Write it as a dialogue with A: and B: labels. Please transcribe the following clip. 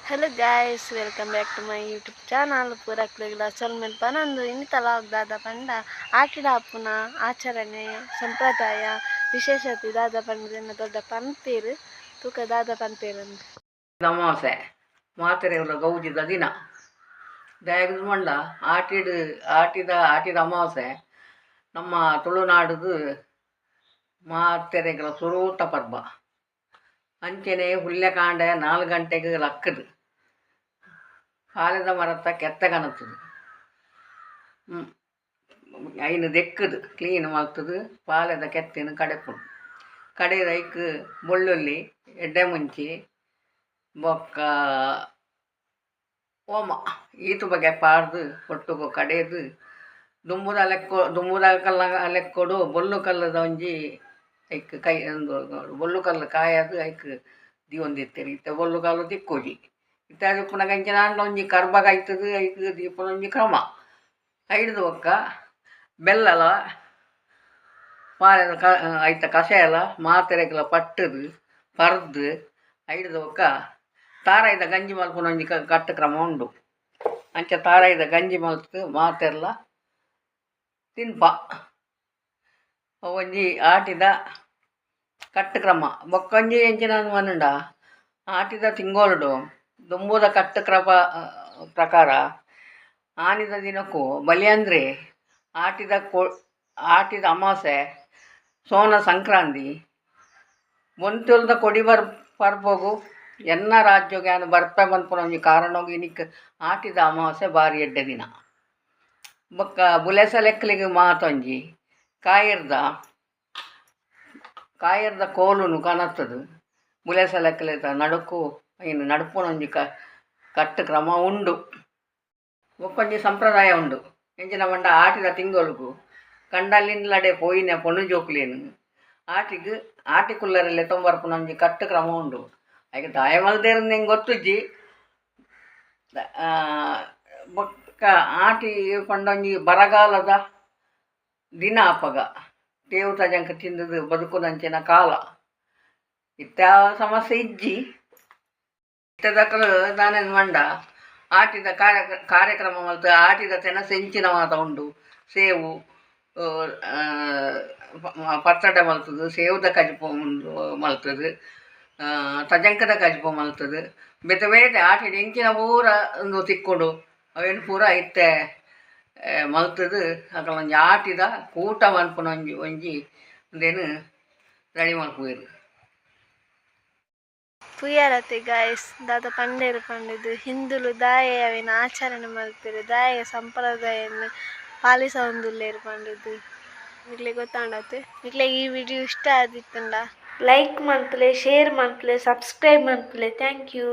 A: Hello guys, welcome back to my YouTube channel. ಪೂರಕ್ಲೆಗ್ಲ ಸೊಲ್ಮೆಲ್ ಪನೊಂದು ಇನ್ನಿತ ಲಾಗ್ ದಾದ ಪಂಡ ಆಟಿಡ ಆಪುನ ಆಚರಣೆ, ಸಂಪ್ರದಾಯ, ವಿಶೇಷತೆ ದಾದ ಪಂಡ ದೊಡ್ಡ ಪನ್ಪೇರು ತೂಕ ದಾದ ಪನ್ಪೇರು ಅಂದ್.
B: ಅಮಾವಾಸ್ಯೆ ಮಾತೆರೆಗ್ಲ ಗೌಜಿದ ದಿನ. ದಾಯೆಗ್ ಪಂಡ ಆಟಿಡ್ ಆಟಿದ ಆಟಿದ ಅಮಾವಾಸ್ಯೆ ನಮ್ಮ ತುಳುನಾಡುದು ಮಾತೆರೆಗ್ಲ ಸುರೂತ ಪರ್ಬ. ಅಂಚನೆ ಹುಲ್ಯಕಾಂಡೆ 4 ಗಂಟೆಗ್ ಲಕ್ಕುದು ಪಾಲೆದ ಮರತ ಕೆತ್ತೆ ಕನತುದು ಐನ್ ದೆಕ್ಕುದು ಕ್ಲೀನ್ ಮಲ್ತುದು ಪಾಲೆದ ಕೆತ್ತೆನ್ ಕಡೆಪುಂಡು. ಕಡೆದ್ ಐಕ್ ಬೊಳ್ಳುಳ್ಳಿ, ಎಡ್ಡೆ ಮುಂಚಿ ಬೊಕ್ಕ ಓಮ ಈತ್ ಬಗೆ ಪಾಡ್ದ್ ಒಟ್ಟುಗು ಕಡೆದ್ ದುಂಬುದ ಲೆಕ್ಕೊ ದುಂಬುದ ಲೆಕ್ಕೊಡು ಬೊಲ್ಲು ಕಲ್ಲುದ ಒಂಜಿ ಐಕ್ ಕೈ ಉಂದು ಬೊಲ್ಲು ಕಲ್ಲು ಕಾಯದ್ ಐಕ್ ದೀವೊಂದಿತ್ತೆರ್. ಇತ್ತೆ ಬೊಲ್ಲು ಕಲ್ಲು ತಿಕ್ಕುಜಿ. ಇತ್ತೆ ಅದು ಉಪ್ಪುನಗ ಎಂಚಿನಾಂಡ ಒಂಜಿ ಕರ್ಬ ಕೈತುದು ಐಕ್ ದೀಪುನ ಒಂಜಿ ಕ್ರಮ. ಐಡ್ದ್ ಬೊಕ್ಕ ಬೆಲ್ಲಲ ಪಾಲೆದ ಐತ ಕಷಾಯಲ ಮಾತೆರೆಗ್ಲ ಪಟ್ಟುದು ಪರ್ದ್ ಐಡ್ದ್ ಬೊಕ್ಕ ತಾರಾಯಿದ ಗಂಜಿ ಮಲ್ಪುನ ಒಂಜಿ ಕಟ್ಟು ಕ್ರಮ ಉಂಡು. ಅಂಚ ತಾರಾಯಿದ ಗಂಜಿ ಮಲ್ತ್ ಮಾತೆರ್ಲ ತಿನ್ಪ. ಒಂಜಿ ಆಟಿದ ಕಟ್ಟು ಕ್ರಮ. ಬೊಕ್ಕೊಂಜಿ ಎಂಚಿನ ಪಂಡ ಆಟಿದ ತಿಂಗೊಲುಡು ದುಂಬುದ ಕಟ್ಟು ಕ್ರಮ ಪ್ರಕಾರ ಆನಿದ ದಿನಕ್ಕು ಬಲಿಯಂದ್ರೆ ಆಟಿದ ಆಟಿದ ಅಮಾಸೆ ಸೋನ ಸಂಕ್ರಾಂತಿ ಬೊಂತುಲ್ದ ಕೊಡಿ ಪರ್ಬೊಗು ಎನ್ನ ರಾಜ್ಯೊಗು ಯಾನ್ ಬರ್ಪೆ ಪನ್ಪುನ ಒಂಜಿ ಕಾರಣೊಗು ಇನಿಕ್ ಆಟಿದ ಅಮಾವಾಸ್ಯೆ ಬಾರಿ ಎಡ್ಡೆ ದಿನ. ಬೊಕ್ಕ ಬುಲೆಸಲೆಕ್ಲಿಗ್ ಮಾತೊಂಜಿ ಕಾಯಿರ್ದ ಕಾಯಿರ್ದ ಕೋಲುನು ಕನತುದು ಬುಲೆಸಲೆಕ್ಲೆದ ನಡುಕು ಐನ್ ನಡ್ಪುನ ಒಂಜಿ ಕಟ್ಟು ಕ್ರಮ ಉಂಡು. ಬೊಕ್ಕೊಂಜಿ ಸಂಪ್ರದಾಯ ಉಂಡು. ಎಂಚಿನ ಪಂಡ ಆಟಿದ ತಿಂಗೊಲುಗು ಕಂಡಲಿಲ್ಲಡೆ ಪೋಯಿನ ಪೊಣ್ಣು ಜೋಕುಲೆನ್ ಆಟಿಗ್ ಆಟಿ ಕುಲ್ಲರೆ ಲೆತ್ತೊಂದು ಬರ್ಪುನ ಒಂಜಿ ಕಟ್ಟು ಕ್ರಮ ಉಂಡು. ಐಕ್ ದಾಯೆ ಮಲ್ದೆರ್ ಎಂಕ್ ಗೊತ್ತುಜ್ಜಿ. ಬೊಕ್ಕ ಆಟಿ ಪಂಡ ಒಂಜಿ ಬರಗಾಲದ ದಿನ ಅಪಗ ತೇವು ತಜಂಕ್ ತಿಂದುದು ಬದುಕುನಂಚಿನ ಕಾಲ. ಇತ್ತೆ ಆ ಸಮಸ್ಯೆ ಇಜ್ಜಿ. ಇತ್ತೆದಕುಲು ದಾನೆಂದ್ ಪಂಡ ಆಟಿದ ಕಾರ್ಯಕ್ರಮ ಮಲ್ತ್ ಆಟಿದ ತೆನಸ್ ಎಂಚಿನ ಮಾತ ಉಂಡು ಸೇವು ಪತ್ರೊಡೆ ಮಲ್ತುದು ಸೇವುದ ಕಜಿಪು ಉಂಡು ಮಲ್ತುದು ತಜಂಕದ ಕಜಿಪು ಮಲ್ತುದು ಬೇತೆ ಬೇತೆ ಆಟಿಡ್ ಎಂಚಿನ ಪೂರ ಉಂದು ತಿಕ್ಕುಂಡು ಅವೆನ್ ಪೂರ ಇತ್ತೆ ಮಲ್ತುದು ಅಕಲ್ನ ಒಂಜಿ ಆಟಿದ ಕೂಟ ಮನ್ಪುನ ಒಂಜಿ ಒಂಜಿ ಉಂದೆನ್ ರೆಡಿ ಮಲ್ಪುವೆರ್.
A: ತೂಯರತೆ ಗಾಯ್ಸ್, ದಾದ ಪಂಡೆರ್ ಪಂಡುದು ಹಿಂದುಲು ದಾಯೆ ಅವೆನ್ ಆಚರಣೆ ಮಲ್ಪೆರ್, ದಾಯೆ ಸಂಪ್ರದಾಯನ್ ಪಾಲಿಸವೊಂದುಲ್ಲೆರ್ ಪಂಡುದು ನಿಕ್ಲೆಗ್ ಗೊತ್ತಾಂಡತೆ. ನಿಕ್ಲೆಗ್ ಈ ವಿಡಿಯೋ ಇಷ್ಟ ಆದಿತ್ತುಂಡ ಲೈಕ್ ಮನ್ಪುಲೆ, ಶೇರ್ ಮನ್ಪುಲೆ, ಸಬ್ಸ್ಕ್ರೈಬ್ ಮನ್ಪುಲೆ. Thank you.